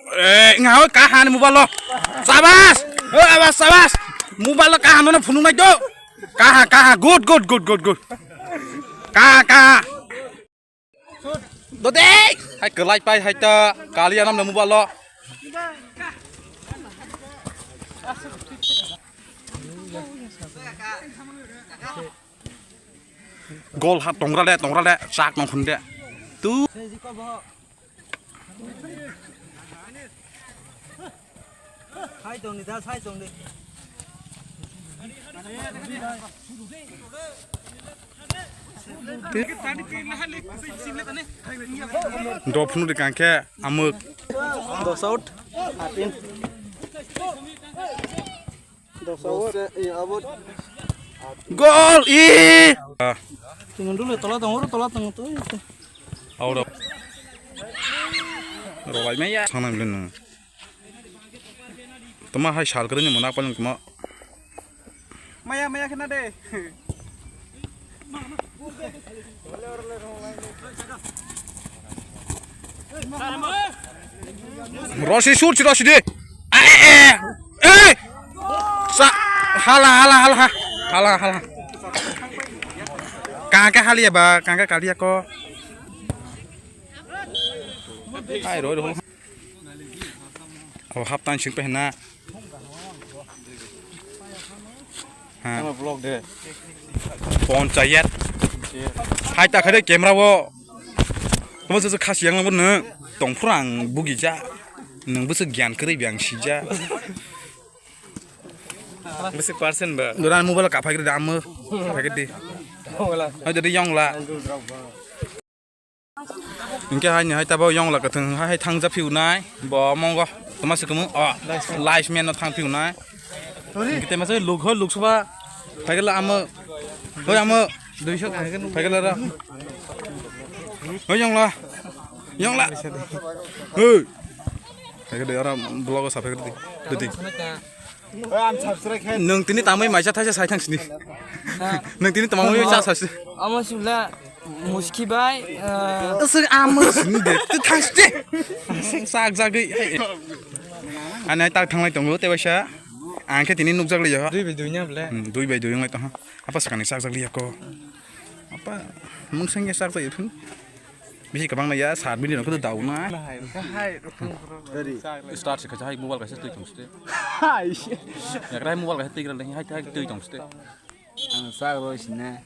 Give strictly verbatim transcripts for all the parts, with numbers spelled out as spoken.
Eh, nga oi, kaha ni mobile lo. Sabas. Oi, abas, sabas. Mobile lo kaha no phunuk nai do. Kaha, kaha. Good, good, good, good, good. Kaha, kaha. Dode. Hai kelai pai hai ta. Kali anam na mobile lo. Gol ha tongra le, tongra le. Sak nong khun de. Tu. Hai tong ni da, hai tong ni. Dopnu de kangke amuk. Dos out. Atin. Dos out. Gol i. Tingan dulu tola tong, tola tong tu. Auro. Rolai maya. Sana bilen. Toma hai sal kere ni mona paling toma. Maya, maya kena de. Rosi sur si rosi de. Eh, eh, eh. Sa hala hala hala ha. Hala hala. Kangke halia ba, kangke kalia ko. Ai ro ro. Oh, hap tan sing pe na. Ha. Ano vlog de. Phone chayat. Hai ta khade camera wo. Tamo se khasi yang bo nung tong phurang bugi ja. Nung bo se gyan kri biang si ja. Bisi percent ba. Doran mobile ka phagri dam. Phagri di. Wala. Hai jadi yang la. Hingke hai ni hai tabo yong la kathang hai hai thangja phiu nai bo mongo toma se kumu o live man no thang phiu nai hingke tema se luk ho luk soba phai gela amo hoi amo duiso phai gela ra hoi yong la yong la hoi phai gela ara vlog o sa phai gela di di Nwng tini tamwi maisa thaisa sai thang sini. Ha. Nwng tini tamwi cha sa si. Amo sibla muski bai. Aswk amo sini de. Tu thang si de. Sak jagwi. Ani tak thanglai tongo te baisa. Ang khe tini nukjak liya. Dui bai dui nya ble. Hmm, dui bai dui ngai tong. Apa sakani sak jak liya ko. Apa mung sengge sak jak phun. Bisi kwbang naiya, sat minute rok dau na. Hai, hai, hai, rukung, rukung. Start se kaisa hai mobile kaisa twi tong site. Hai. Yakrai mobile kaisa twi gra le hai thai twi tong site. Ang sak roi sina.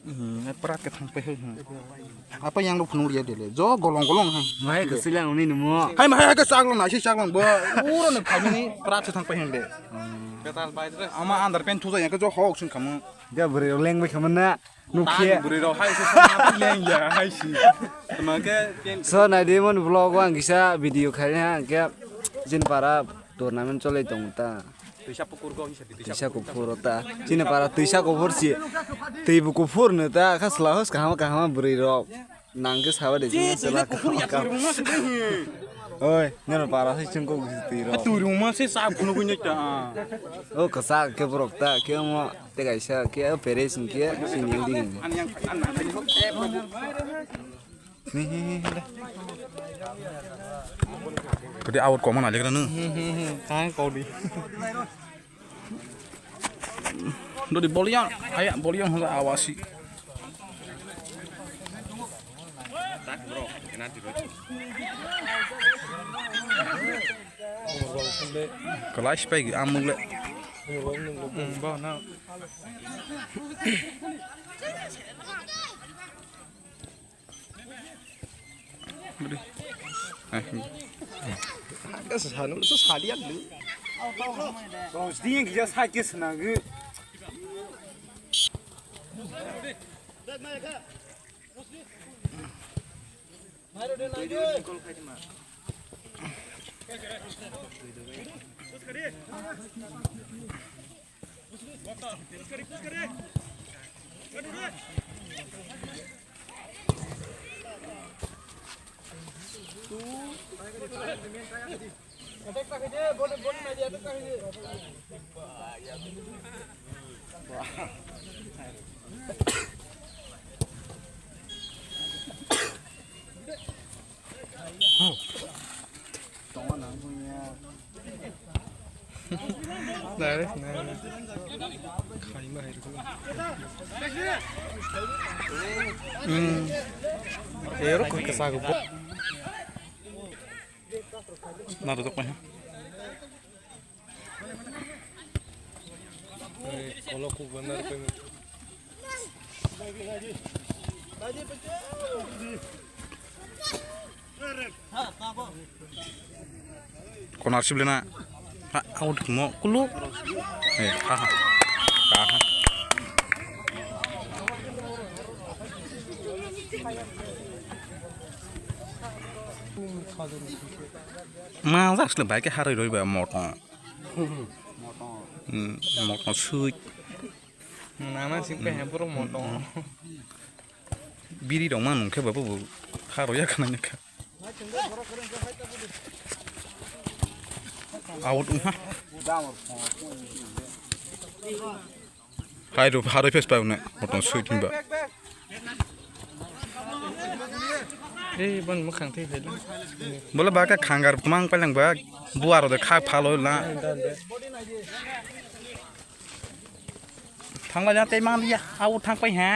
Hmm, prat ka thang pe. Apa yang rok phunuk ya dele. Jo golong golong hai. Mai ka silang ni nimo. Hai mai hai ka sak lang na si sak lang bo. Uro ne phai ni prat se thang pe hende. Ama under pen thuja yang ka jo hok sing khamu. Ga bwrwi rok leng bai khamu na. Nukhe. Tani bwrwi rok hai se sama leng ya hai si. Tama ke pen. So, naidi mon vlog o ang kisa video khai ha, hingke jin para tournament cholai tongo ta. Twisa pukur go hisa di twisa pukur ta. Jin para twisa kuphur si. Twi bo kuphur no ta, kha sla hos kaham kaham bwrwi rok. Nang ke sawa de jin sla kaham kaham. Oi, nero para hai chengko twi rok. Twi ruma se sa phunu gunyo ta. O kasa ke borok ta, ke mo. Tei kaisa khe o pere sing khe sini yang ding. Kodi awat koma na legra nung. Kang kodi. Dodi boliang, aya boliang hula awasi. Kalai sipai amule. Hmm, ba na. Beri. Eh. Ada sanu tu sadian tu. Kau sini yang kita sakit senang. Nai, nai. Hmm. Ero kok kesago. Narwkjakmai. Kolo kuk bo narwkmai. Konar sible na. Ha, out mo kulu. Eh, ha, ha. Ha, ha. Ma, jak sile bai ke haroi roi ba moto. Hmm, moto sui. Nama sing pe hempuru moto. Biri rok ma nung khe ba bo haroi ya khana kha. Out wngha. Hai ro, haroi phes pa une, moto sui thimba. Ei, bon mwkhang thwi phaila. Bola ba khe khangar mang pailangba, buaro de khak phalo la. Thangla ja tei mang ya, au thang pai ha.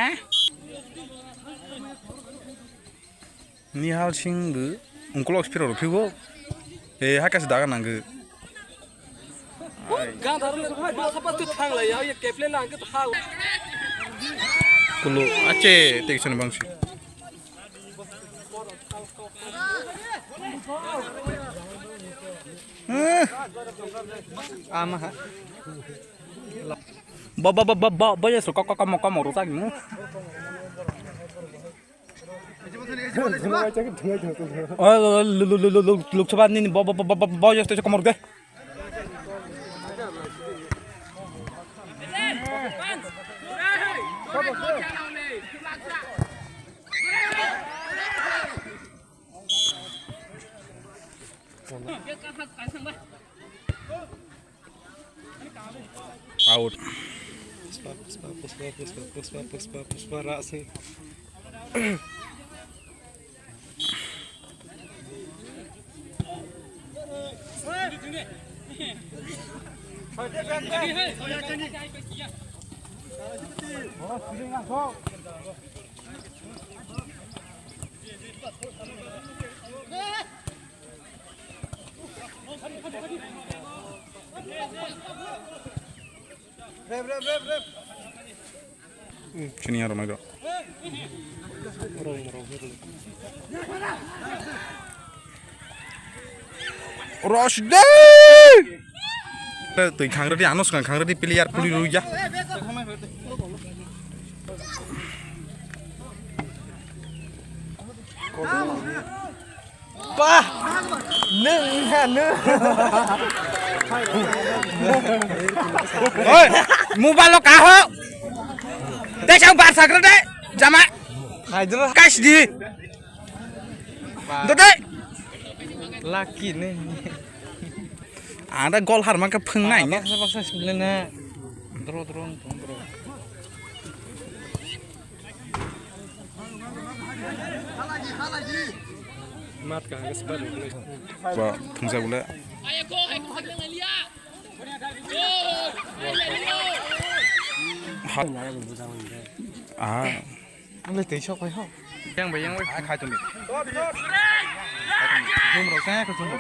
Nihal Singh bo ungkulok phiro rw phigo. E, hakhe se daga nanggo. Kulu ache tei soni bangsi. Eh. Ama ha. Bo, bo, bo, bo, bo, bo, yeso, kok, kok, komo, komo, rwchapni. O, lo, lo, Lok Sabha nini bo, bo, bo, yeso, komo, rwdi. Out. Puspa, puspa, puspa, puspa, puspa, puspa, puspa, rasi. Rep, rep, rep, rep. Sini aro mairo. Rosdi! Twi khangredi, ano swkang khangredi player puli rwya. Ba! Nwng wngkha, nwng. Oi, mobile lo kaho. Tei chang bar sakra de, jama. Haidro. Kasdi. Dode. Lucky ne. Ada gol har mangka phwngnai ne. Baksa baksa sibile na. Dro dro wng thung bro. Mat ka hangke spa dong. Ba, thungsa bole. Ha. Ah. Ang le tei sok pai ho. Yang bai, yang bai. Ah, khai tong di. Jum rok sa, khai tong di.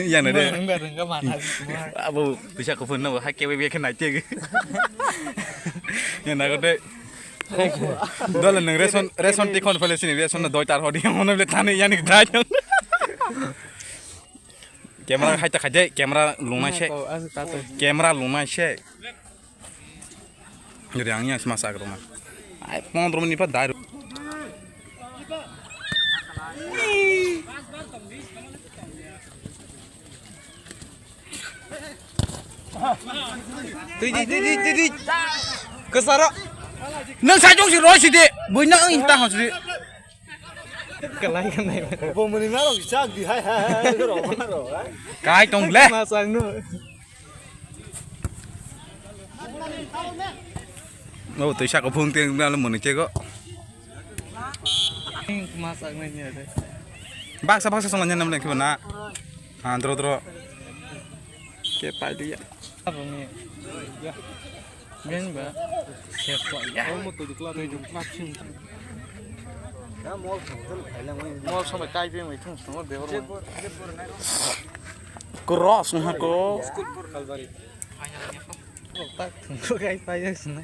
Yang na de. Rengga, rengga mana. Abo bisa ko phone na ha ke be ke nai te. Yang na ko de. Dole nang ration, ration ti kon fele sini, ration na doi tar hodi, ono le thani yani dai. Camera hai ta khai de, camera lungnai se. Ko, ang ta to. Camera lungnai se. Jadi ang yang semasa ke rumah. Ai, pondro menit pa dai. Tui di, tui di, tui di. Kesaro. Nang sajong si roi si de. Bui nang ing ta hos di. Kelai kelai. Bo muni maro chak di hai hai hai ro maro. Kai tong le. Masang nu. Oh, tui sako phung teng na muni chego. Masang nai ni ade. Baksa baksa song nang nang khe na. Ha dro dro. Ke pai dia. Aboni. Ya. Ben ba. Sep ko. Ya. Mol sampai kai pe mai thung sung de hor. Cross na ko. Tak thung ko kai pai jak sung.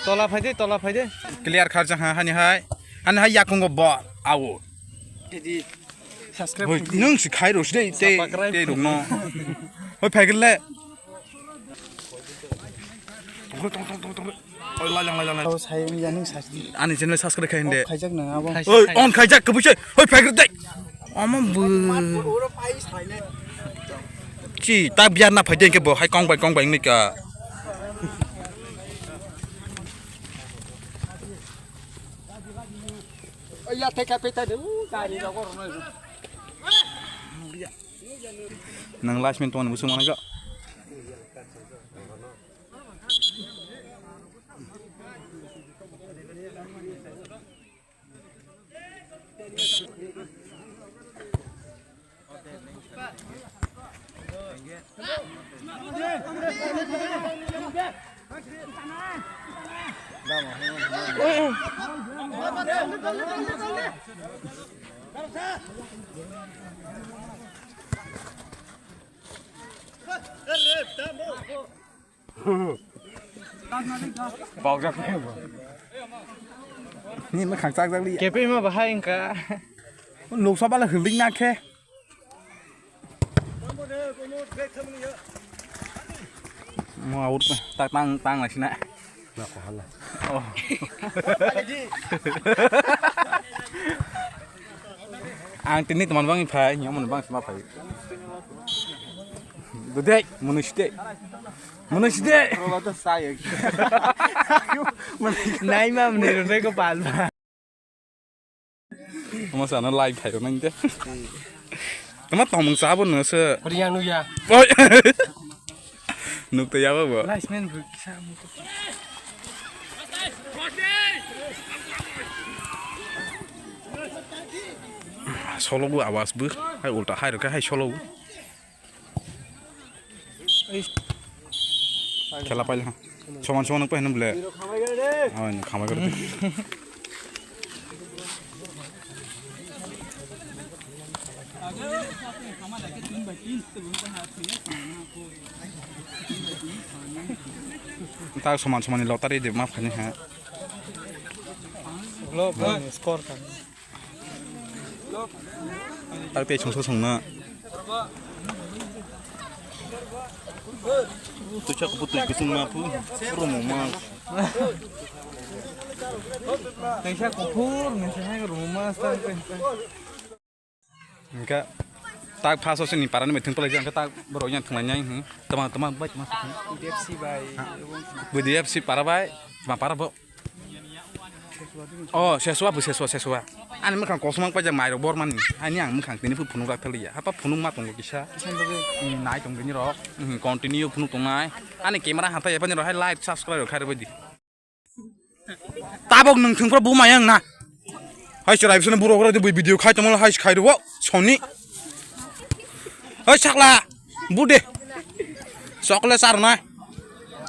Tola phai de, tola phai de. Clear khar jang ha, hani hai. Hani hai yakungo bo, awo. Hoi, nung si khai ro si de, te, Subscribe. Te rung no. Hoi, phai gele. Tong, tong, tong, tong, tong. Oi, lai lang, lai lang, lai. Abo sai, ya nung sa si. Ani channel subscribe khai hinde. Khai jak nang abo. Oi, on khai jak, kebui se. Hoi, phai gele de. Omo bu. Chi, ta biar na phai de ke bo, hai kong bai, kong bai ni ka. Nang last minute tongmani busung mana ka? Bokjak ni bo. Ni mwkhang chakjak li. Kepe ma bahai wngkha. Luksa bala hilding na khe. Mo out ta tang tang lai sina. Na ko hala. Oh. Ang tini teman bang phai, nyamon bang sama phai. Dudai, manusia dai. Manusia dai. Naima mene rudai ko palba. Tama sana live khai rok nang te. Tama tomung sabo no se. Riang nuya. Oi. Nuk te yaba bo. Last man bu kisa mu. Solo bu awas bu. Hai ulta hai rok hai solo bu. Khela paila. Soman soman nang pahinam bole. Oi, nang khamai gore. Tak soman soman ni lottery de ma phani ha. Lo, lo, score kan. Tak tei songsa songna. Tuchak butui kusung ma pu. Rumo ma. Naisa kuphur, naisa hai rumo ma sta. Engka tak first o sini parani meeting pelai engka tak borok yang thanglai nai hmm. Tama tama bai tama. B D F C bai. B D F C para bai, tama para bo. Oh, seswa bo seswa seswa. Ani mwkhang kosmang paijak mairok bormani. Ani ang mwkhang tini phunuk rak thaliya. Hapa phunuk ma tongo kisa. Hmm, nai tong bini rok. Hmm, continue phunuk tongnai. Ani camera hatai yapani rok hai like subscribe rok khai rwbaidi. Tabok nung thungphra buma yang na. Hai chwrai bisano borok rok video khai tongmani hai khai rwo soni. Hai sakla. Bude. Chocolate sar na.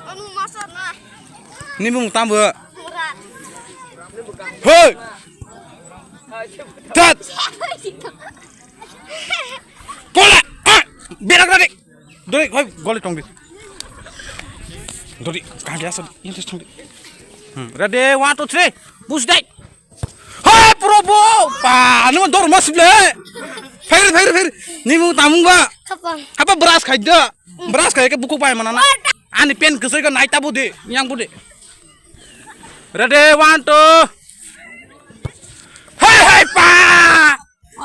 Anu masar na. Ni bung tam bo. Mura. Hei. Tat. Kola. Ah. Berak tadi. Doi, hoi, gole tong di. Doi, kage asa, ini terus tong di. Hmm, ready, one, two, three, push dai. Hai, probo, pa, anu dor mas ble. Fair, fair, fair. Ni mu tamung ba. Kapang. Apa beras khai da? Beras khai ke buku pai mana na? Ani pen kesoi ka nai tabu de, yang bu de. Ready, one, two. Hai, hai, pa.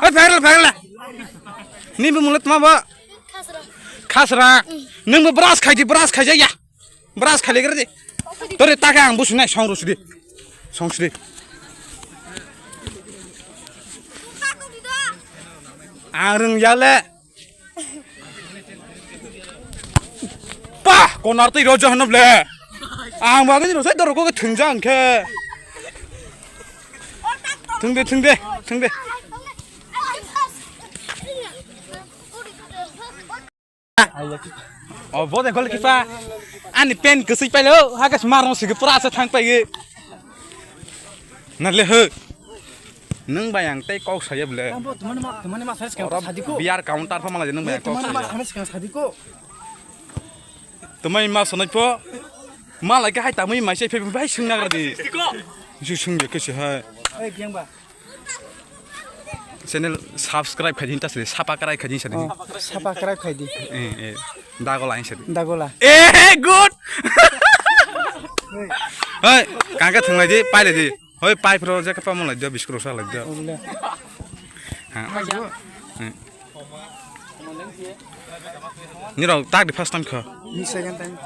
Oi, phairla, phairla. Ni bo mulet ma ba? Khasra. Khasra. Nung bo brush khai di, brush khai ya. Brush khai le gre di. Tore ta khe ang bo sunai song ro sidi. Song sidi. Ang rung ya le. Pa, konar twi rojo hano ble. Ang ba gini rosai doro ko thungjang khe. Thung de, thung de, thung de. O, bo de goalkeeper. Ani pen kwsui pailo, hagas marno sigi pura se thang paigi. Na le ho. Nwng bai ang tei kok saya bole. Tambo tumani ma, tumani ma sari skang sadi ko. Biar counter pha mala nwng bai ang kok saya. Tumani ma sari skang sadi ko. Tumai ma sonai po. Malai ka hai tamui mai se phe bai swng nagra di. Su swng je kesi hai. Ei, biyang ba. Channel subscribe khai din ta sidi, sapa krai khai din sidi. Oh, sapa krai khai di. Eh, eh. Dagola hin sidi. Dagola. Eh, good. Hei, kangka thunglai di, pai lai di. Hoi, pai pro je kapa mo lai di, biscuit sa lai di. Olle. Ha. Eh. Ni rok tak di first time kha. Ni second time.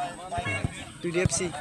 Two D F C.